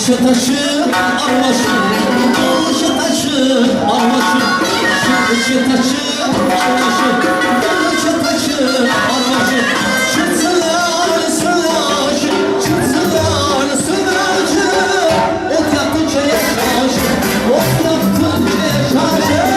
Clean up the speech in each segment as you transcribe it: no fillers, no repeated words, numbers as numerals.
Şu taşı armaşı, şu taşı armaşı, şu taşı armaşı, şu taşı armaşı, şu sılar sılaşı, şu sılar sılaşı, ot yaktın çaya şaşı, ot yaktın çaya şaşı.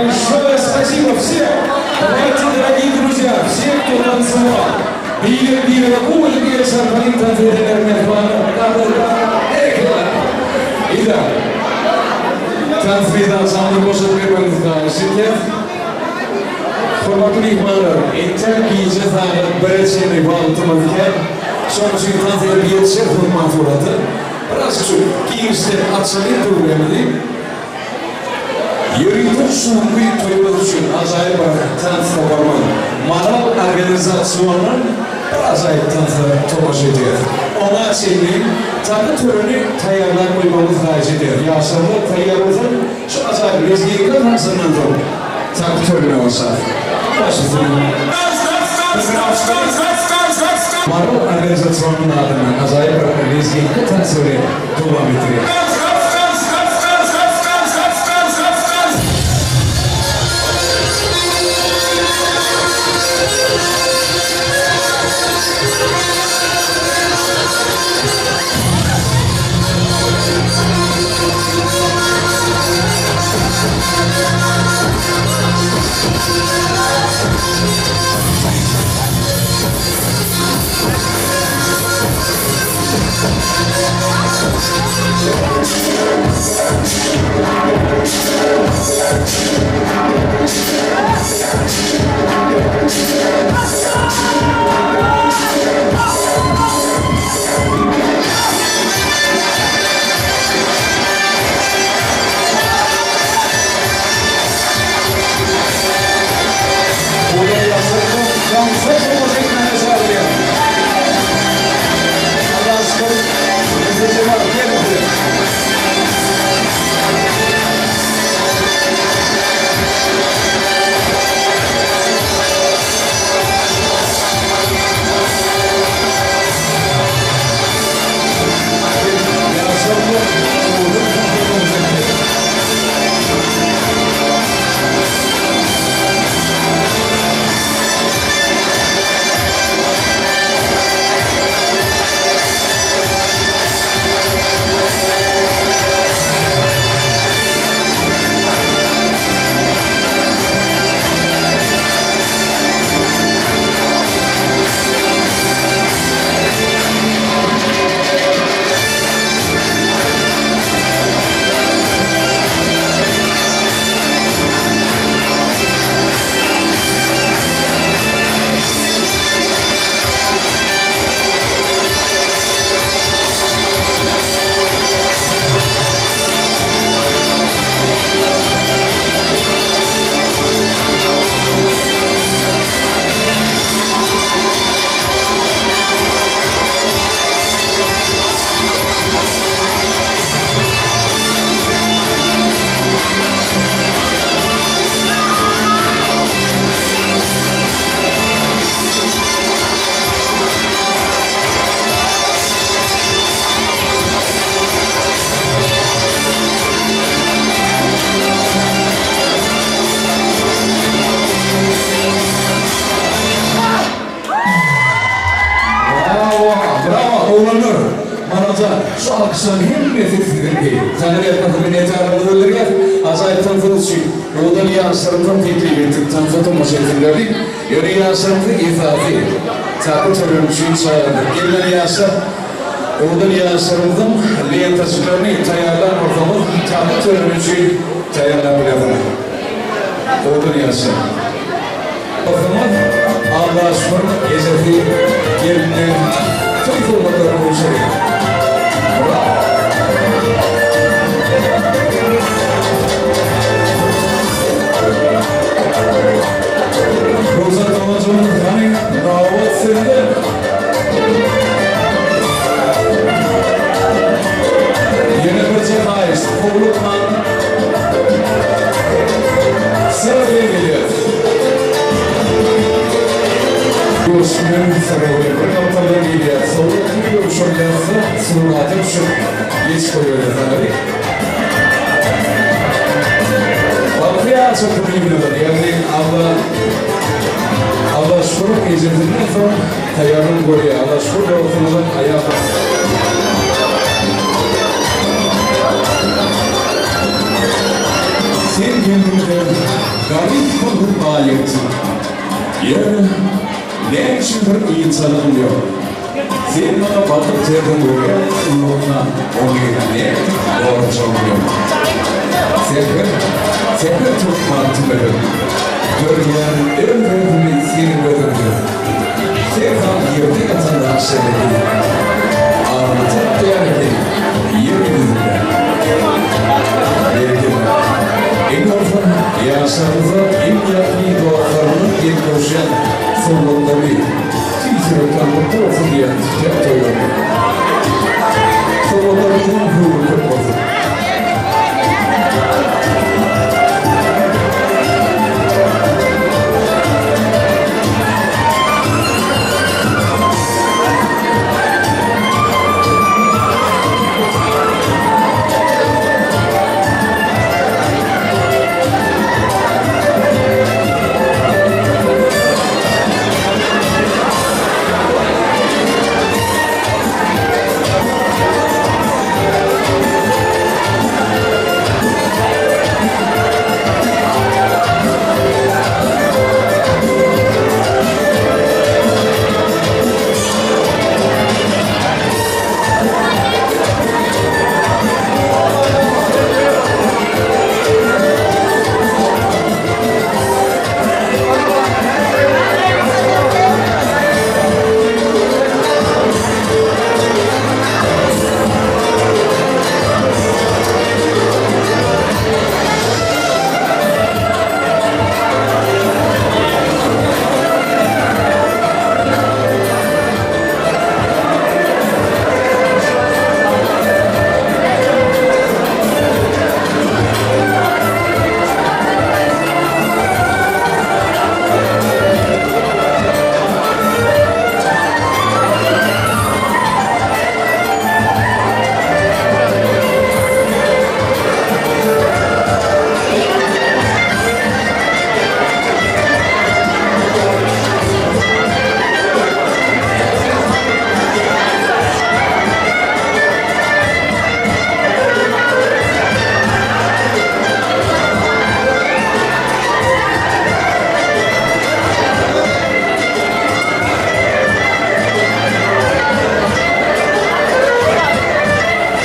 Большое спасибо всем! Давайте, дорогие друзья, все, кто танцевал, Бир-бир, кубок, Сарпалин, Итак, tans meýdançamyzy boşatmagyňyzy haýyş edýäs. Hormatly myhmanlar, entek gije sagat bire çenli wagtymyz kän. Şonuň üçin tans edip ýetişeris hökman suratda. Biraz şu giňişden açalyň töweregimizi. Ýörite şu günki toýumyz üçin ajaýyp bir tans toparymyz Maral organizasiondan bir ajaýyp tansa tomaşa edýäris. Oňa çenli taky töreni taýýarlap goýmagyňyzy haýyş edýäris. Ýaşlarymyz taýýar bolsun, şu ajaýyp lezginka tansyndan soň taky törene başlarys. Baş üstüne. Maral organizasionynyň adyndan ajaýyp bir lezginka tansy bilen dowam etdirýäris. Bolsa şu alkyşlaryň hemmesi siziňki. Taňryýalkasyn minnetdarlygymyzy bildirýäs. Ajaýyp tansyňyz üçin. Owadan ýaşlarymyzam teklip etdik, tansa tomaşa etsinler diýip. Ýöne ýaşlarymyzy esasy taky töreni üçin çagyrdyk. Gelmeli ýaşlar, owadan ýaşlarymyzyň lentajyklaryny taýýarlan bolsaňyz, taky töreni üçin taýýarlap bilersiňiz. Owadan ýaşlar. Gyzymyz Allaşyň ejesi geline toý sowgatlaryny gowşurýar. Brawo! Rugsat doganjygym hany nobat sizde. Ýene birje haýyşt, howlukmaň. Syra bilen gelýäs. Göçmen syra bilen bir gapdaldan gelýär. Soňra kim gowşurýarsa surata düşüp geç goýberýär Sanaly. Bagtly ýaşa Pulynowa, ýagny Alla Allaşüküriň ejesinden soň taýýarlyk görýär. Allaşükür dostumyzyň aýal Sen geldiňde garyp pulsuz baýypsyň. Ýöne näme üçindir ynjalygym ýok. Sen maňa bakyp terden görýäň, ugruna ony nädip gorajagym ýok. Säher, säher turtman tümelek, Görýän öz özümi seniň gözüňde. Ser sal ýerde ýatan daş şelegi, Aryny tapmaýan eken ýer ýüzünde. Berekella. Iň bolsa ýaşlarymyza iň ýakyn dostlarymyzyň gelip gowuşýan sowgatlary tüýs ýürekden gutly bolsun diýen täk toýlary. Sowgatlaryňyzyň höwri köp bolsun.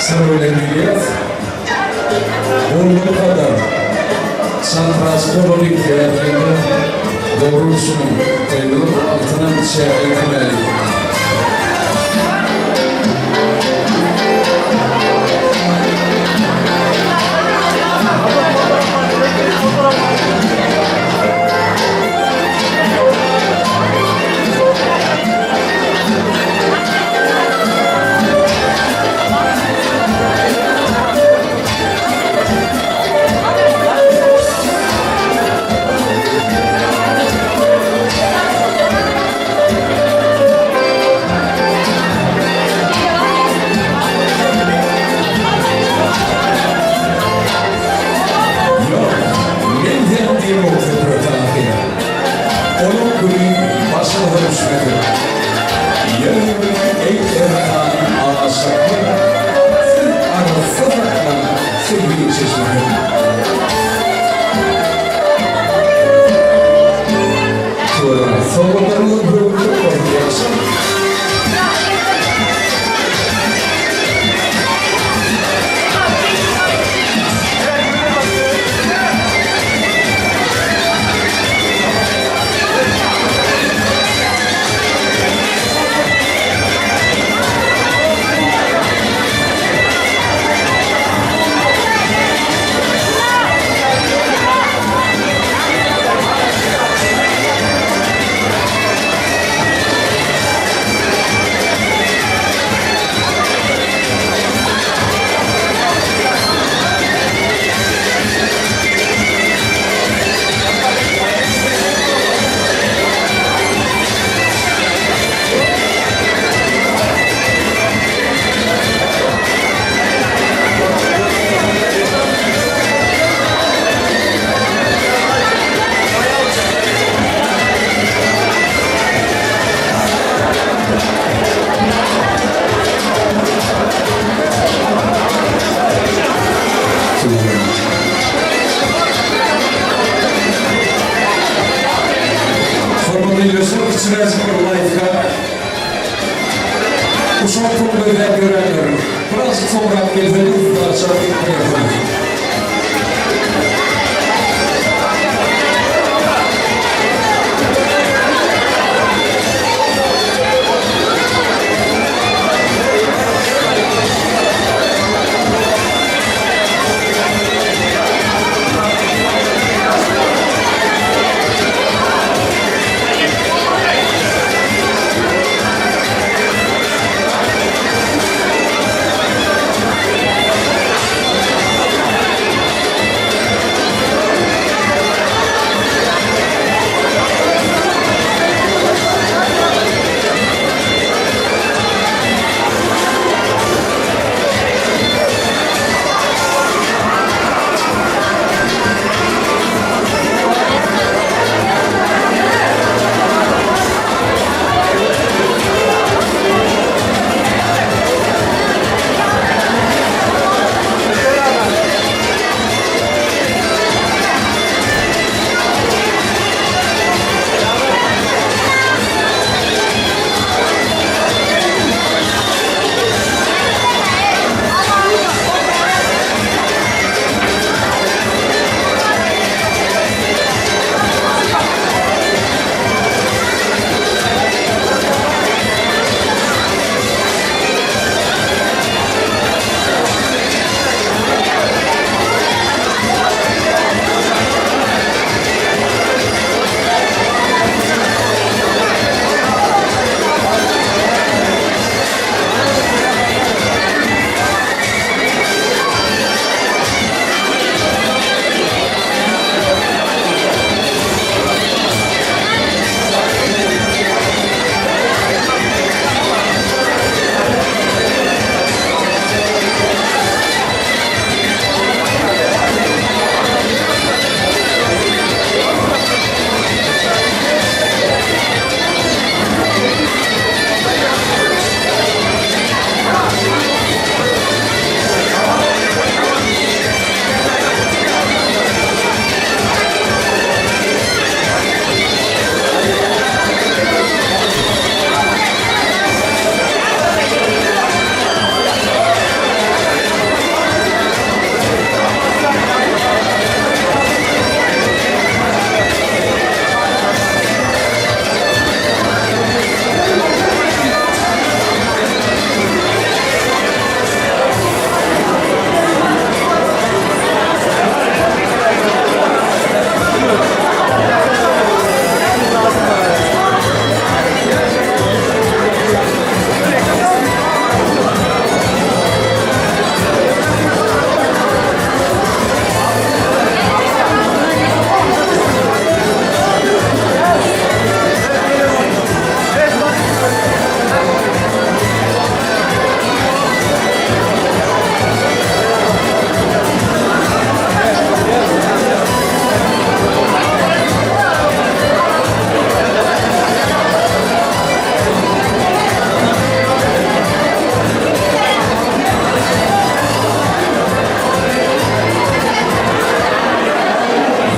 Syr bilen diýýäs. Boldugy kadar çapraç bolalyň sebäplerine dogry düşüniň. Elnur altynam çäklendirmäliň. bolduka? Uşak pul gözläp ýörenler, birazjyk soňrak gelseňiz daşa gitmersiňiz.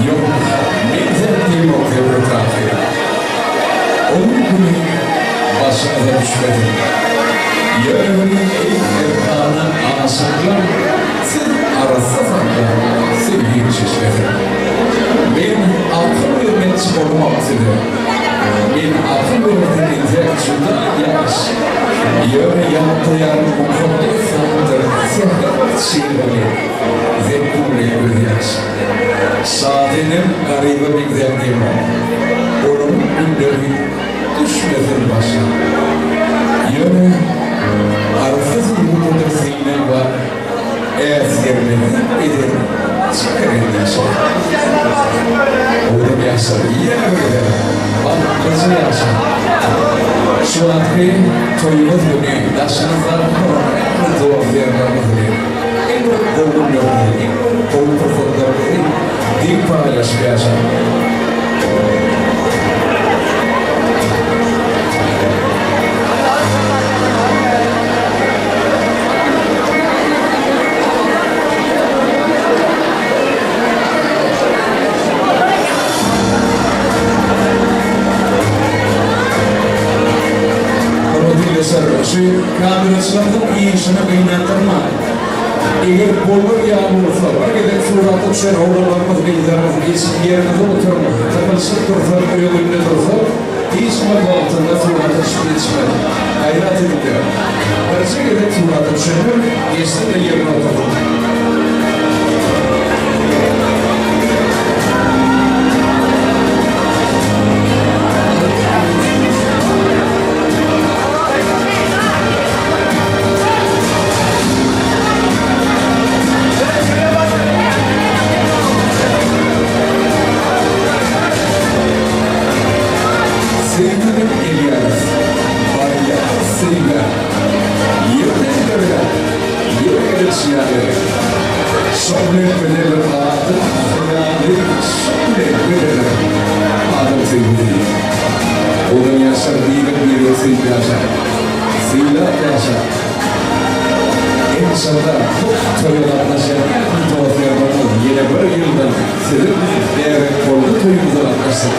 Ýok, men sen diýemok Zöhre Tahyr. Onuň güni başyňyza düşmesin. Ýöne welin eý erkana aşyklar siz arassa saklaň sevgiň çeşmesin. Men akyl bermekçi bolmam size. Men akyl bermesem entek juda ýaş. Ýöne ýatlaýaryn mukaddes zatdyr säher çygly zepburly gözýaş. Şasenem garyba meňzäp diýemok. Olaryň günleri düşmesin başa. Ýöne arassa söýgüdedir synag bar. Äsgermezlik eden çeker endişe. Owadan ýaşlar ýene bir gezek bagtlyja ýaşaň. Şu wagtky toýumyz güni daşyňyzdaky bolan ähli dost-ýarlaryňyz bilen iň bir gowy günleriňizi, iň bir gowy pursatlaryňyzy deň paýlaşyp ýaşaň. Ildeşler, şu kameraçylarymyzyň işini gynandyrmaň. Eger bolar ýaly bolsa, bir gezek surata düşen oglanlarymyz, gyzlarymyz geçip ýeriňizde oturyň, typylyşyp dursa, öňünde dursa, hiç bir wagtynda surata düşüp ýetişmez. Gaýrat ediňde, birje gezek surata düşenler geçsin-de ýerine otursyn. Söýgüden gelýäris, barýarys söýgä. Ýerden ýere, ýere gelişi ýaly. Şol bilen biledir adam hyýaly, Şol bilen biledir adam söýgüsi. Odan ýaşar birek-biregi söýüp ýaşar, Sylap ýaşar. Enşalla bu toýa gatnaşýan ähli dost-ýarlarymyz ýene bir ýyldan siziň bäbek boldy toýuňyza gatnaşsyn.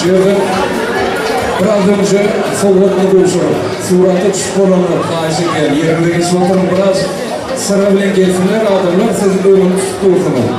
Şu ýerde biraz öňje sowgatly gowşuryp, surata düşüp bolanlar haýyş edýän, ýerinde geçip oturyň biraz syra bilen gelsinler adamlar siz öňüni tutup dursuňyz.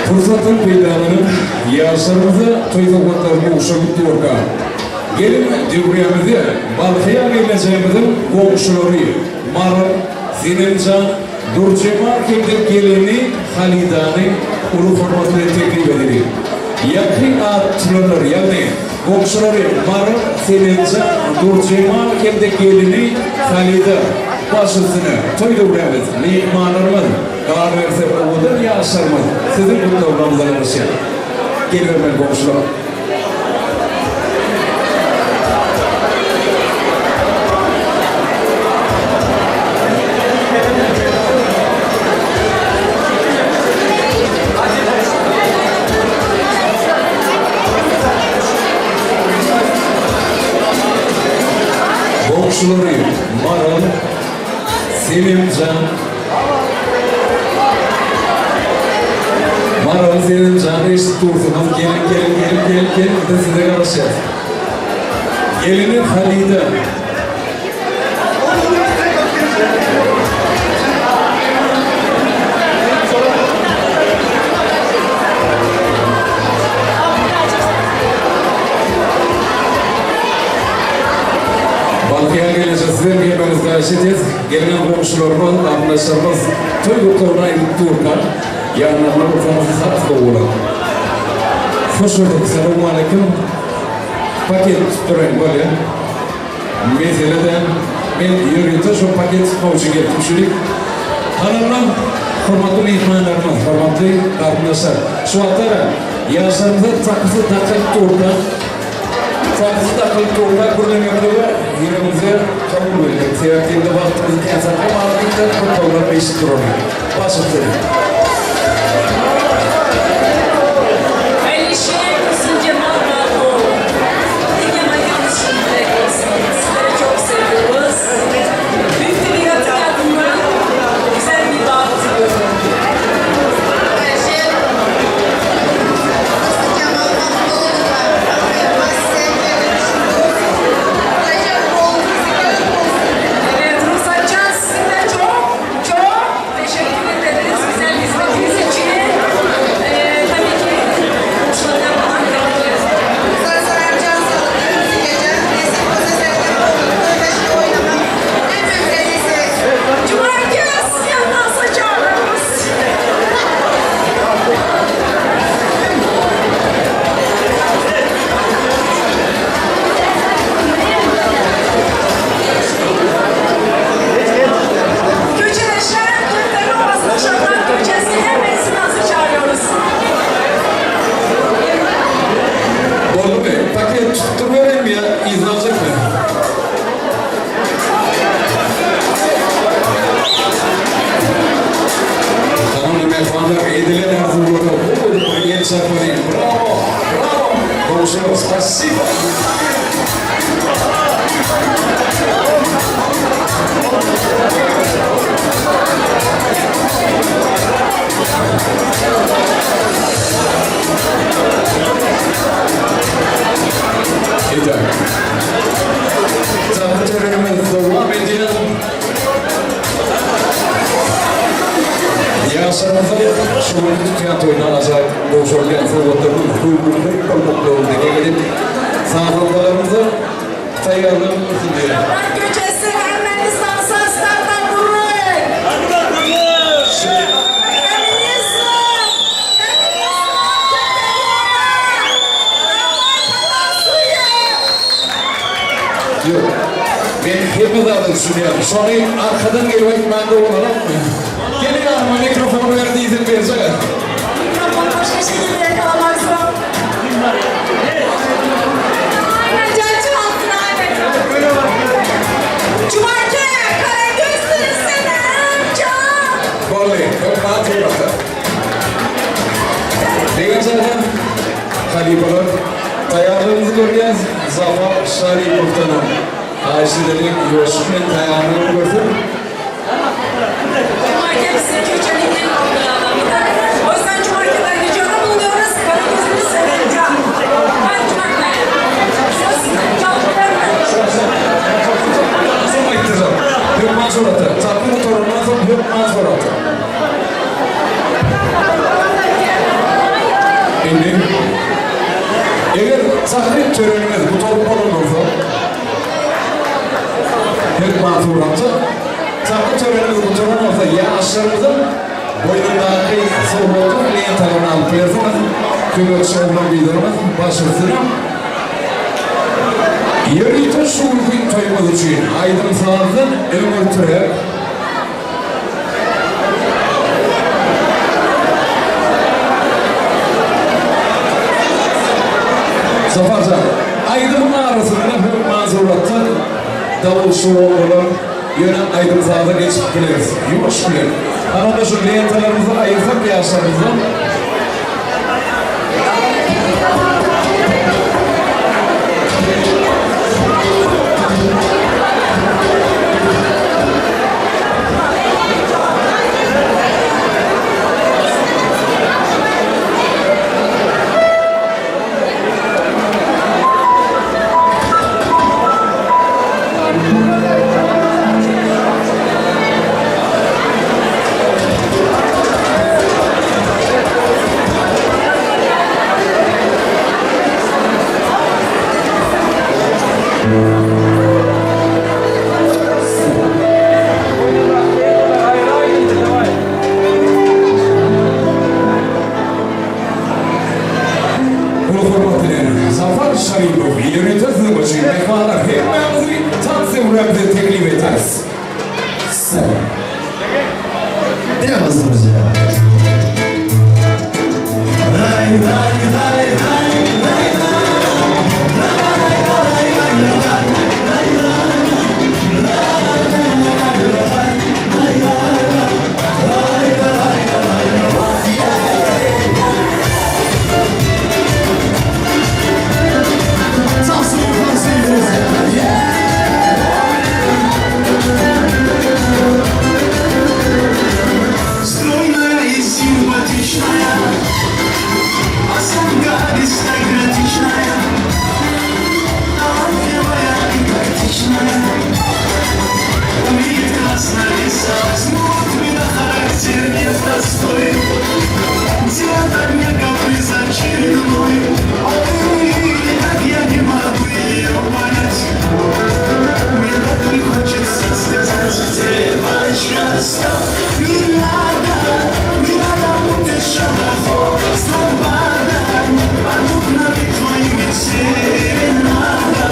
Pursatdan peýdalanyp, ýaşlarymyza toý sowgatlaryny gowşuryp durka, geliň, döwrämize Balhyýa gelnejemiziň goňşulary Maral, Senemjan, Dürjemal hem-de gelini Halidany uly hormat bilen teklip edeli. Ýakyn at tutulanlar, ýagny goňşulary Maral, Senemjan, Dürjemal hem-de gelini Halida baş üstüne toý döwrämiz, myhmanlarymyz, galyberse owadan ýaşlarymyz siziň gutlaglaryňyza garaşýar. Gelibermeli goňşular. Goňşulary Maral, Selimjan, Maral Selimjany eşidip dursuňyz, geliň, geliň, geliň, geliň, geliň, biz size garaşýas. Gelini Halide. Bagtyýar gelneje sizem gelmegiňizi haýyş edýäs. Gelýän goňşularymyz, garyndaşlarymyz toý gutlagyny aýdyp durka, ýanlarynda bolsaňyz has gowy bolar. Hoş gördük, salowmaleýkim. Paket tutduraýyn bolýa. Mesele däl. Men ýörite şo paket tutmak üçin gelipdim şurik. Hanymlar, hormatly myhmanlarymyz, hormatly garyndaşlar. Şu wagtlar ýaşlarymyza takysy dakylyp durka, Sakgyjy dakylyp durka gürlemeklige ýüregimize kabul berýär. Sebäp diýende wagtymyzy kän saklamaly diýipler, köp eşidip duraly. Baş üstüne. Alişer Dursun Cemal Barko. Egemen yolunuz mübarek olsun. Sizleri çok seviyoruz. Büyük bir yatır adına güzel bir davet diliyorum. Ayşe, Dursun Cemal Evet Ruhsatcan sizinle çok çok teşekkür ederiz. Güzel hizmetiniz için. Ee, tabii ki komşularına falan tebrikler. Cumartesi yandan çağırıyoruz. Köçede Şen, Türklerin Ovası'nda Şakrak Köçesi hemen Sinas'ı çağırıyoruz. Boldumy? Paket tutdurbereyinmi ýa yzyna aljakmy? Hanymly myhmanlar edilen arzuwlara gowy edip bir el çarpalyň. Brawo! Brawo! Goňşular, spasibo! Ita. Çapy törenimiz dowam edýär. Ýaşlarymyzyň şu günki tutýan toýuna ajaýyp gowşurylýan sowgatlarynyň höwrüni bolmaklygyny dileg edip, sazandalarymyza taýýarlygyny görsün diýýär. Şakrak Köçesi Ermenistan'sa starttan vurun. Ermenistan! Ermenistan! Ýok. Men hemme zada düşünýän. Şony arkadan gelip aýtmaň gowy bolanokmy? Gel ýanyma mikrofony ber diýsem berjek. Mikrofonu başka şekilde yakalamak zor. Aynen can çalsın aynen. Cumartesi Karagözlü selam can. Boldy, hökman suratda. Degen zaten halypalar taýýarlygymyzy görýäs. Zafar Şaripowdanam haýyş edeliň ýoşup bilen taýýarlygyny görsün. Cumartesi köçenin en ortalarından bir tanesi. O yüzden cumartesi'den ricada bulunuyoruz. Karagözlü selam can. Ben cumartesi. Söz can verme. Soň aýtdyrjak. Hökman suratda. Çapgy gutarandan soň hökman suratda. Indi eger çapgy törenimiz gutaryp bolandan soň hökman suratda. Çapgy törenimiz gutaran bolsa ýaşlarymyzyň boýnundaky sowgatlyk lentalaryny alyp berseňiz kömekçi oglan gyzlarymyz baş üstüne. Ýörite şu günki toýumyz üçin aýdym-sazdan öňürtirek Sapar jan, aýdymyň arasynda hökman suratda dawul şow bolar, ýöne aýdym-saza geçip bileris, ýuwaş bilen. Hany onda şu lentalarymyzy aýyrsak ýaşlarymyzdan. Uly hormat bilen Zafar Şaripow ýörite siziň üçin myhmanlar hemmäňizi tans döwrämize teklip edýäris. Diňe друзья. Стройная и симпатичная, Осанка аристократичная, Талантливая и тактичная, Умеет классно рисовать, но вот беда, характер непростой. Театр не каприз очередной, Ой, как я не могу ее понять. Мне так не хочется сказать, девочка, стоп. Не надо, не надо путать шалахо с ламбадой. Под окнами твоими серенада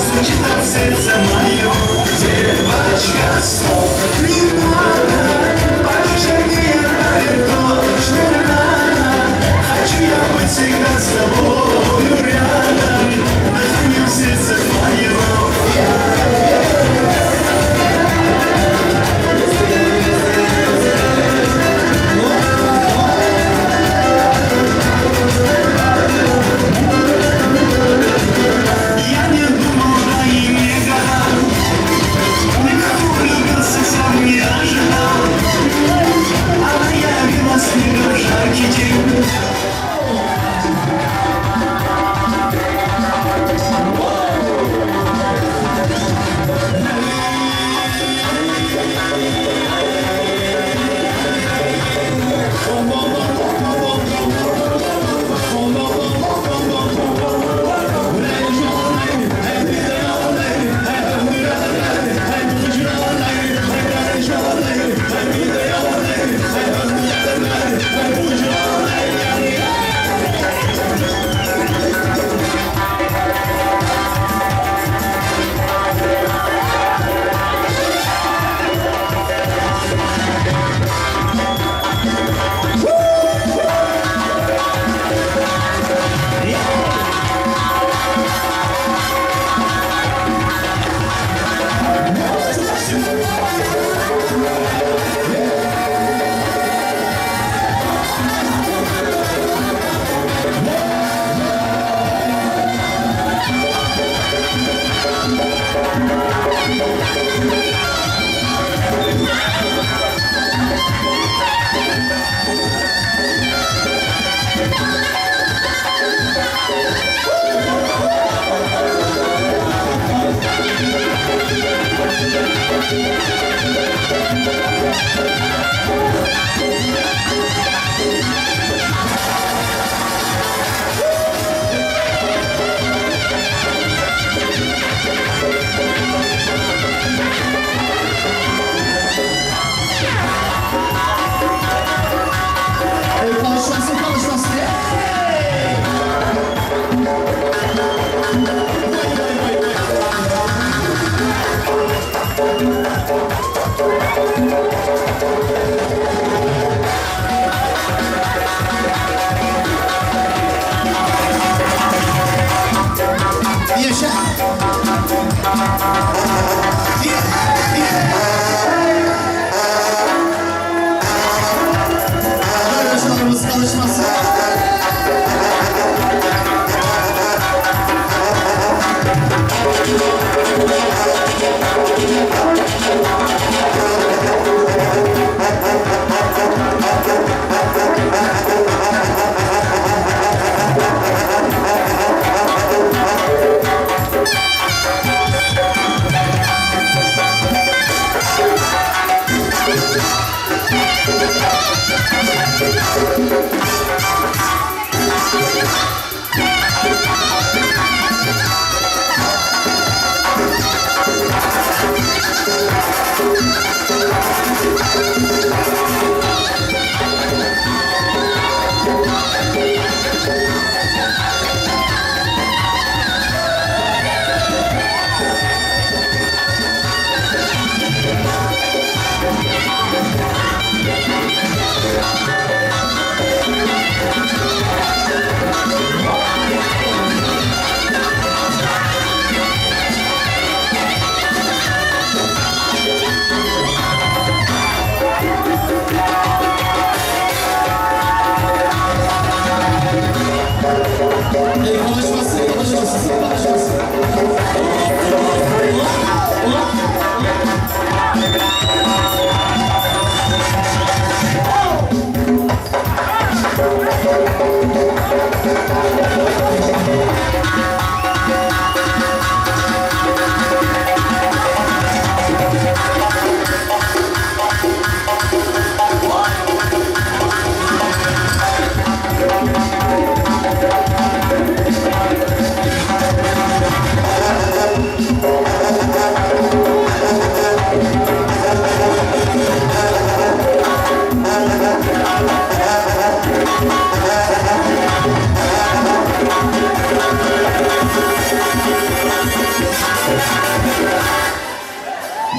звучит от сердца мое. Девочка, стоп. Не надо, положение знает то, что рано. Хочу я быть всегда с тобою рядом, дыханием сердца твоего. Я не думал, да и не гадал, Никого влюбился, сам не ожидал. Она явилась мне в жаркий день. El konuşmasın konuşmasın. Hey! Yaşa. Arkadaşlarımız konuşmasın.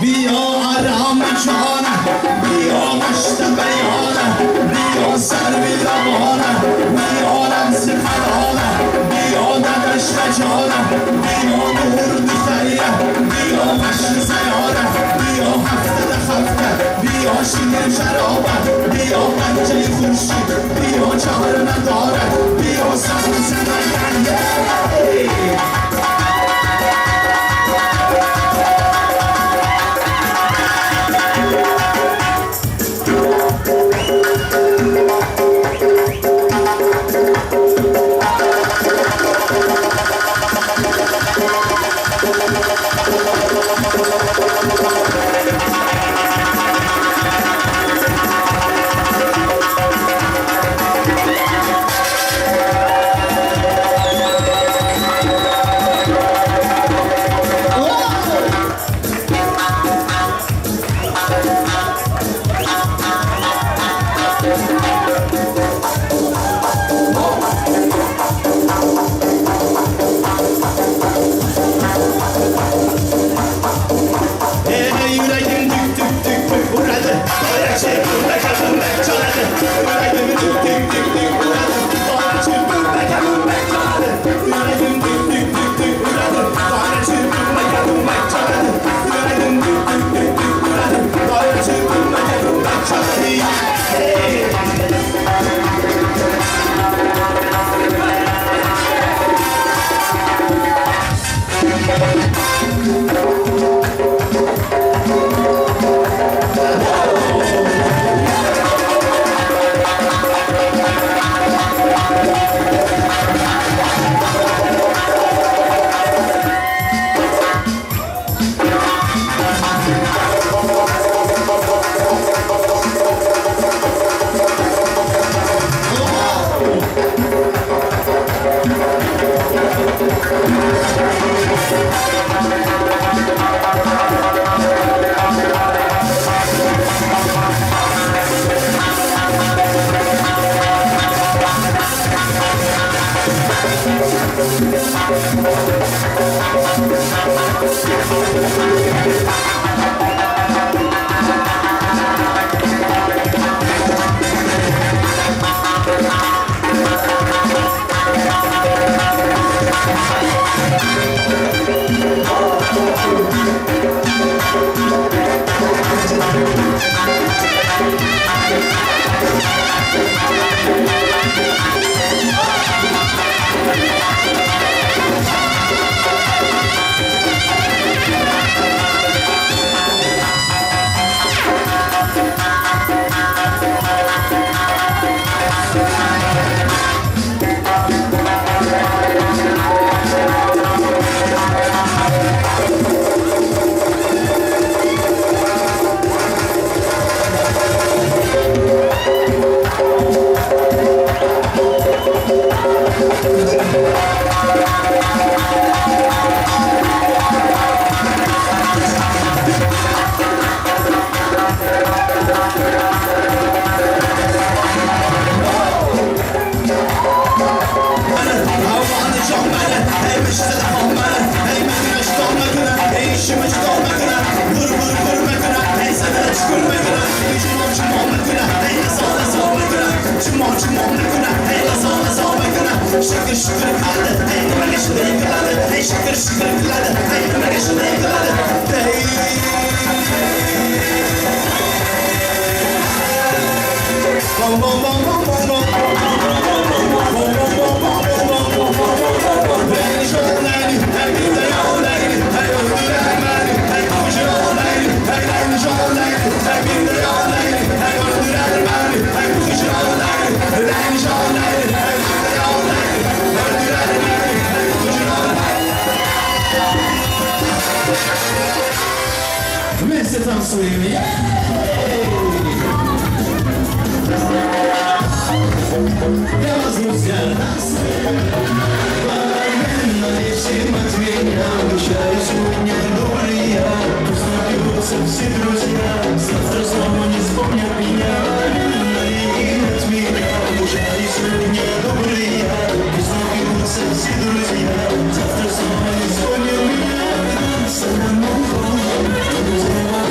بیا آرام جان، بیا مشت بیان، بیا سر روان، بیا رمز پنهان، بیا داداش جان، بیا نور دختریه، بیا مشت سیاره، بیا هفته هفته، بیا شیر شرابه، بیا پنجه خورشید، بیا چهار نداره، بیا سبز سمنگه. Ey yüreğim dük dük dük dük vuradı. Doya çırpınma kapınmak çaladı. Yüreğim dük dük dük dük vuradı. Doya çırpınma kapınmak çaladı. Yüreğim dük dük dük dük vuradı. Doya çırpınma kapınmak çaladı. Yüreğim dük dük dük dük vuradı. Doya çırpınma kapınmak çaladı. Hey! Вместе танцуем. Для вас, друзья, танцуем. Лечим от меня, обещаю сегодня добрый я. Пусть напьются все друзья, завтра снова не вспомнят меня. От меня, обещаю сегодня добрый я. Пусть напьются все друзья, завтра снова не вспомнят меня. Друзья.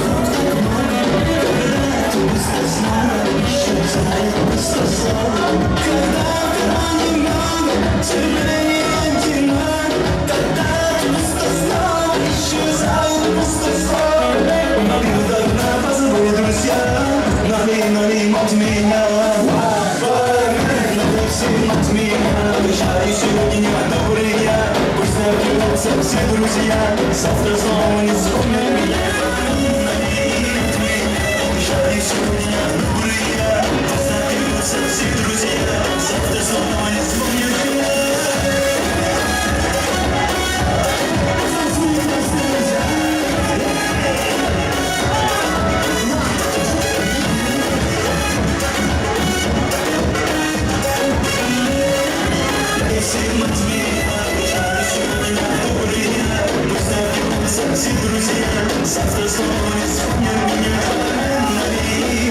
друзья, завтра снова не вспомнят меня. От меня, жаль, сегодня добрый я, пусть напьются все друзья, завтра снова не вспомнят меня. Все друзья, завтра снова не вспомнят меня.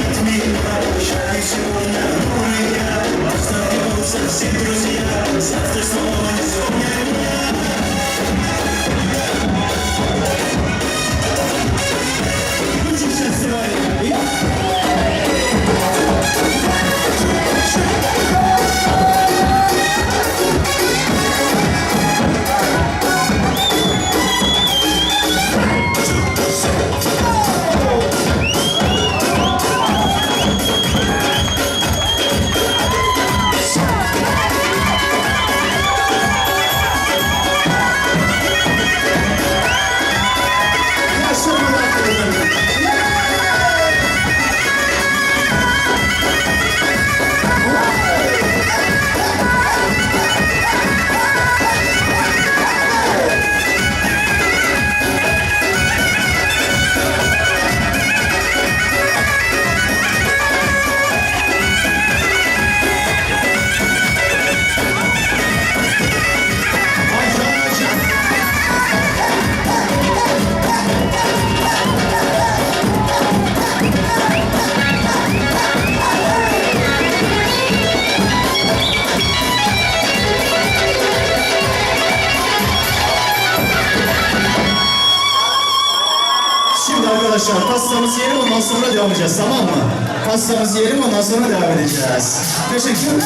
От меня, жаль, сегодня добрый я, пусть напьются все друзья, завтра снова не вспомнят меня. Şimdi arkadaşlar pastamızı yiyelim ondan sonra devam edeceğiz tamam mı? Pastamızı yiyelim ondan sonra devam edeceğiz. Teşekkür.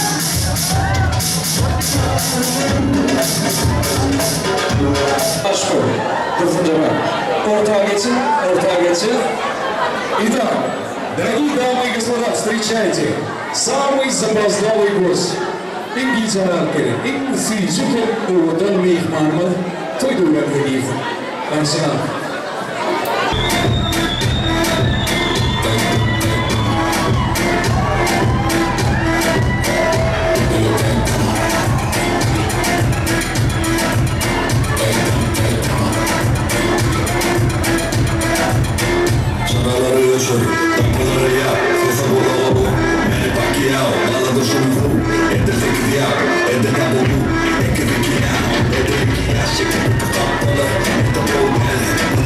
Aşko, Dursun Cemal. Orta geçin, orta geçin. Итак, дорогие дамы и господа, встречайте самый запоздалый гость. Iň gijäräk gelen, iň süýji hem owadan myhmanymyz Toýdöwran Weliýew. Garşylaň. Çabalary öçür, gapylary ýap, sese gulaga buk, Manny Pacquiao, bala durşuny huw, Edil sekiz ýap, edil W, Ekiz iki ýan, edil iki ýaş, şekil iki gapdaly, Ete gowy däl.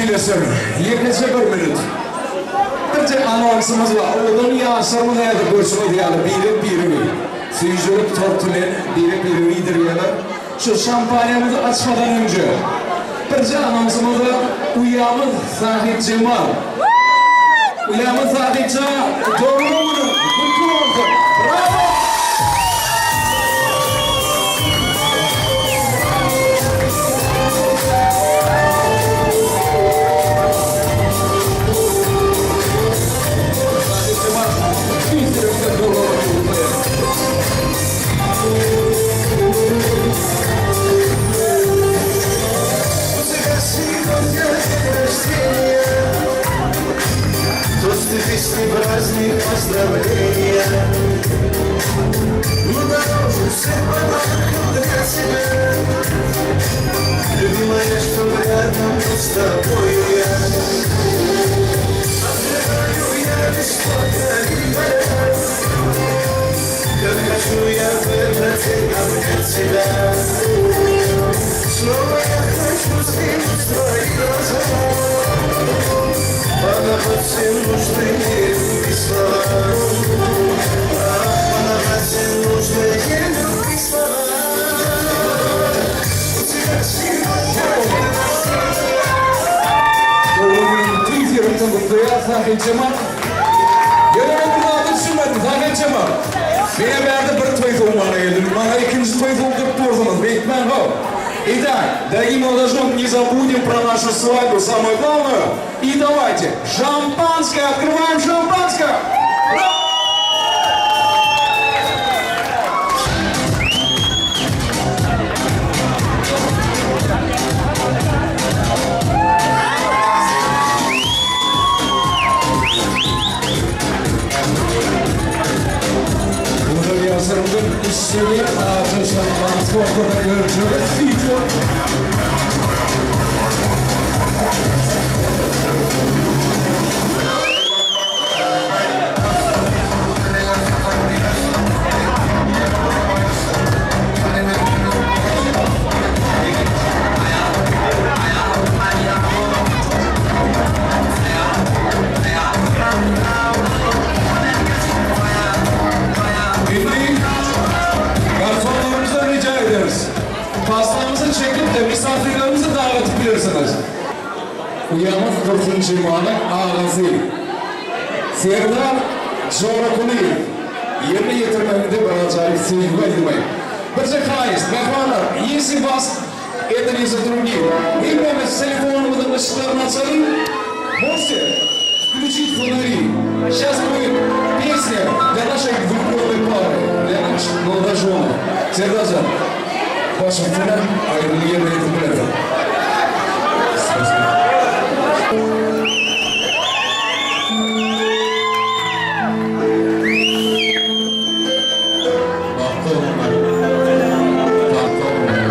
ildeşler, ýekeje bir minut. Birje anonsymyz bar. Owadan ýaşlarymyz häzir görşüňiz ýaly birek-biregi süýjülik tort bilen birek-biregi iýdirýärler. Şu şampaniýamyzy açmadan öňje birje anonsymyz bar. Uýamyz Sahypjemal. Uýamyz Sahypja doglan günüň gutly bolsun! Brawo! Doglan günüň tüýs ýürekden gutlaýar Sahypjemal. Ýöne men bir zada düşünmedim Sahypjemal. Menem bärde bir toý sowmana geldim. Maňa ikinji toý sowduryp dursuňyz. Beýtmäň how. Итак, дорогие молодожены, не забудем про нашу свадьбу, самое главное. И давайте, шампанское, открываем шампанское! Olar ýaşlarymyzyň işjeňi ajy şampanski ortada görjek wideo. Indi garsonlarymyzdan rica ederiz. Pastamyzy çekip de misafirlerimizi davet etip bilirsiniz. Uýamyz Dursun Jemalyň agasy Serdar Jorakulyýew ýerine ýetirmeginde bir ajaýyp söýgi aýdymy. Birje haýyşt, mähribanlar, ýesi вас это не затруднит. Hemmämiz telefonymyzyň yşyklaryny açalyň. Можете включить фонари. Сейчас будет песня для нашей влюбленной пары, для наших молодоженов. Serdarjan, başyň üstüne aýdymy ýerine ýetirip bilersiň. Спасибо. Bagtly bolmaly. Bagtly bolmaly.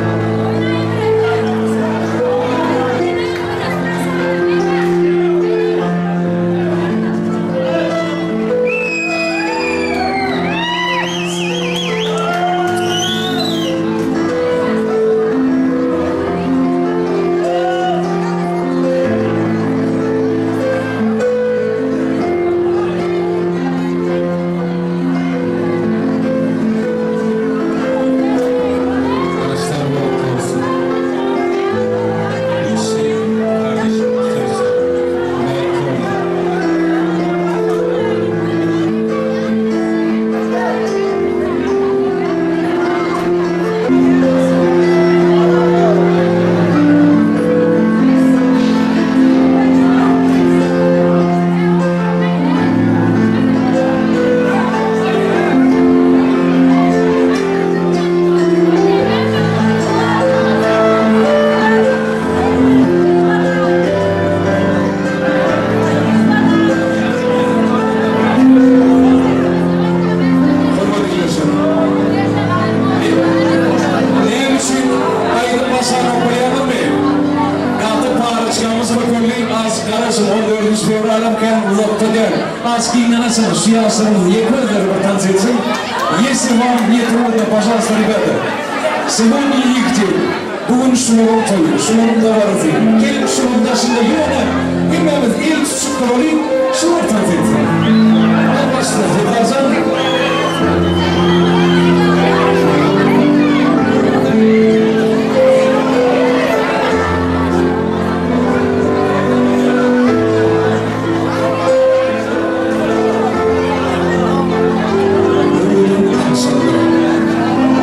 Araçlar bagtly bolsun. Işi, kardeşim, sözü bagtly bolmaly. Hormatly ildeşler. Näme üçin aýdym başlanok bolýarmy? Gaty paryçgamyz bir köňli az garaşyň 14 fewralam kän uzakda däl. Az giňlenesiň şu ýaşlarymyz ýeke özleri bir tans etsin. Если вам не трудно, пожалуйста, ребята. Сегодня их день. Bu gün şularyň toýy, şularyň dabarasy. Geliň şularyň daşynda ýöne hemmämiz el tutuşyp duralyň, şular tans etsin. Al başla Sedajan. Bu gün agşamda,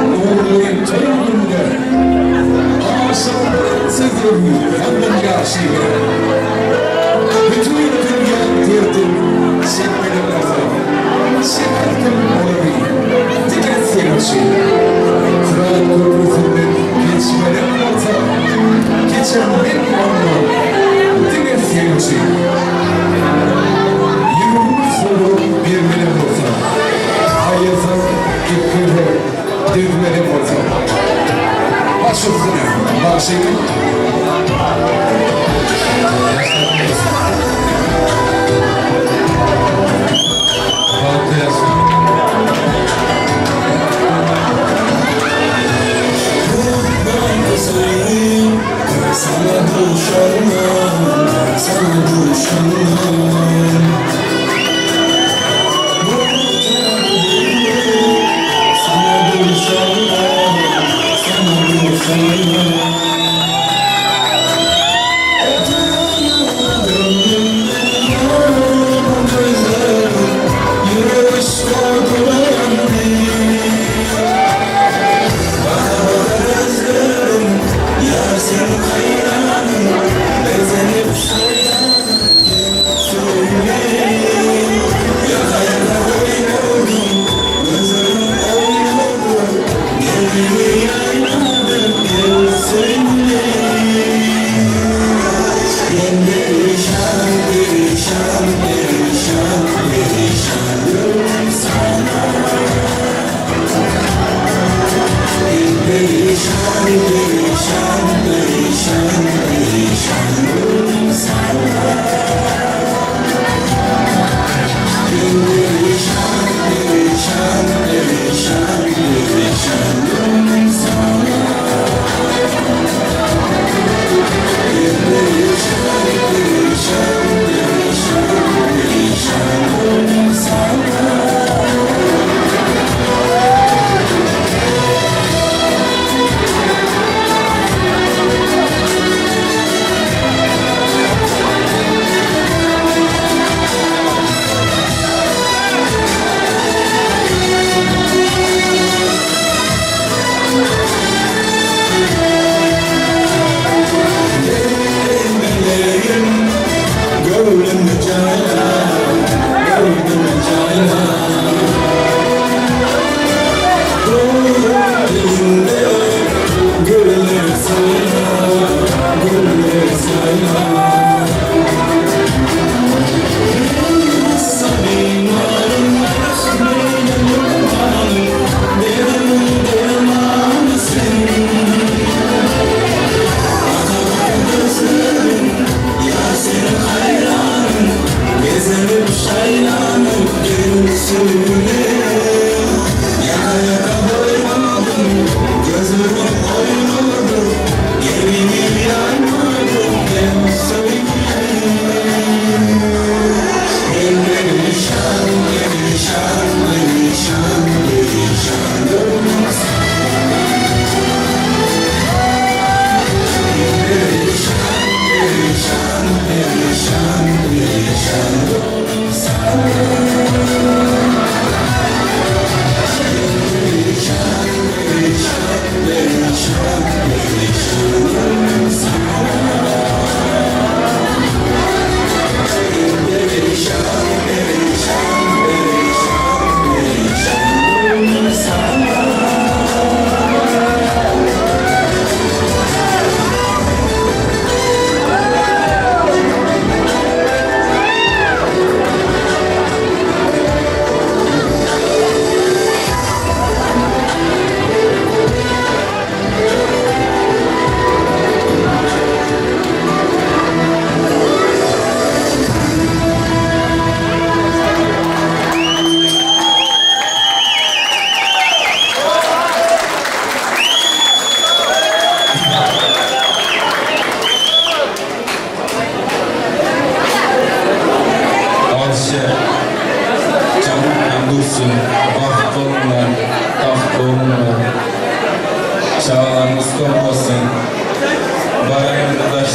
nurly toý gününde aşyklaryň sözlerini ýandan ýagşy ýere, bütin dünýäň derdin çekmedik bolsa, çekerdim olary diňe seň üçin. Syrat köprüsinden geçmelem bolsa, geçerdim ondan diňe seň üçin. Ýüregimi sogrup bermelem bolsa, aýyrsaň gitmese dözmelem bolsa. Baş üstüne, bagşy. Sana duşanlar, sana duşanlar. Sana duşanlar, sana duşanlar.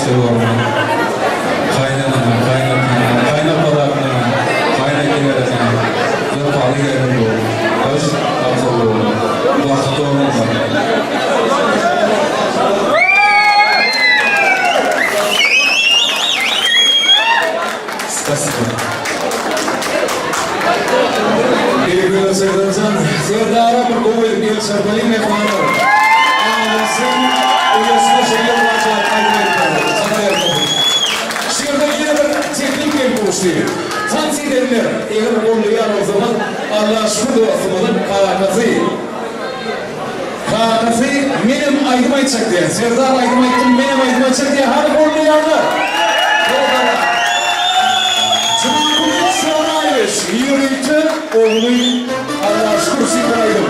söýerine, kaýynenene, kaýynatana, kaýynapalaryna, kaýynekelerine, wepaly gelin bol, öz akylly bol, bagtly boluňlar. Spasibo. Belgüler Serdarjan, Serdara bir gowy edip el çarpalyň myhmanlar. Awazyň uýasyna şeýle bir ajaýyp aýdym aýdyp berdi. Jana berip otyr. Şu ýerde ýene bir teklip gelip gowuşdy. Tans edenler, eger gollaýan bolsaňyz, Allaha şükür dostumyzyň kakasy. Kakasy menem aýdym aýtjak diýýär. Serdar aýdym aýtdym menem aýdym aýtjak diýýär. Hany gollaýanlar? Togtala. Jumaguly Çoraýewiç ýörite ogly Allaşükür üçin bir aýdym.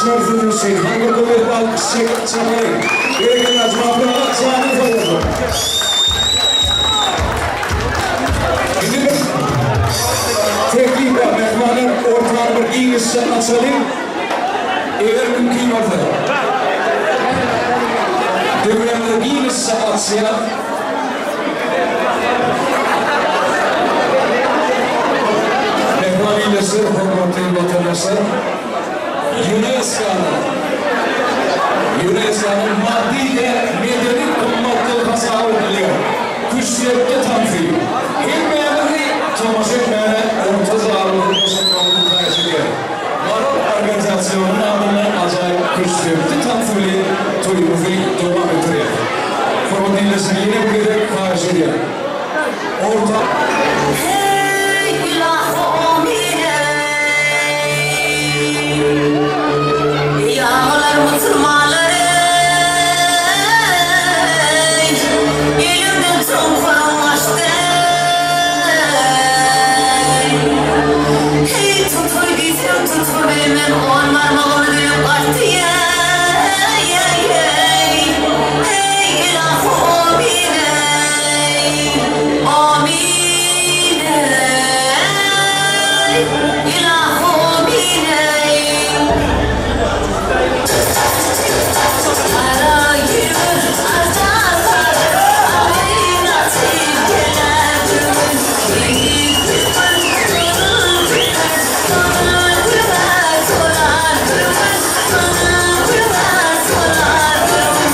Alkyşlar siziň üçin. Hany bir köp edip alkyş çekip çapalyň. Berekella Jumagül aga janyň sag bolsun. Indi bir teklip bar mähribanlar ortany bir giňişje açalyň. Eger mümkin bolsa. Döwremizi giňişje açýas. Mähriban ildeşler, hormatly watandaşlar! Ýunesko-nyň Ýunesko-nyň maddy we medeni gymmatlygy hasap edilýän Küştdepdi tansy hemmämizi tomaşa etmäge orta zalymyzy boşatmagyňyzy haýyş edýäris. Maral organizasyonynyň adyndan ajaýyp Küştdepdi tansy bilen toýumyzy dowam etdirýäris. Hormatly ildeşler ýene bir gezek haýyş edýän. Orta. Heý, ylahy omyn eý! Eý, agalar musulmanlar eý! Elimden çowharyň gaçdy eý! Heý, tutaý diýsem tutubilmen, on barmagymy dilip atdy eý, eý, eý! Heý, ylahy omyn eý! Omyn eý! Ylahy omyn eý! Gara ýüz aždarha, Aýna açyp geler gün. Keýik gülgün, gyzyl gülgün, Gyzyl gülge solar gülgün, Gyzyl gülge solar gülgün.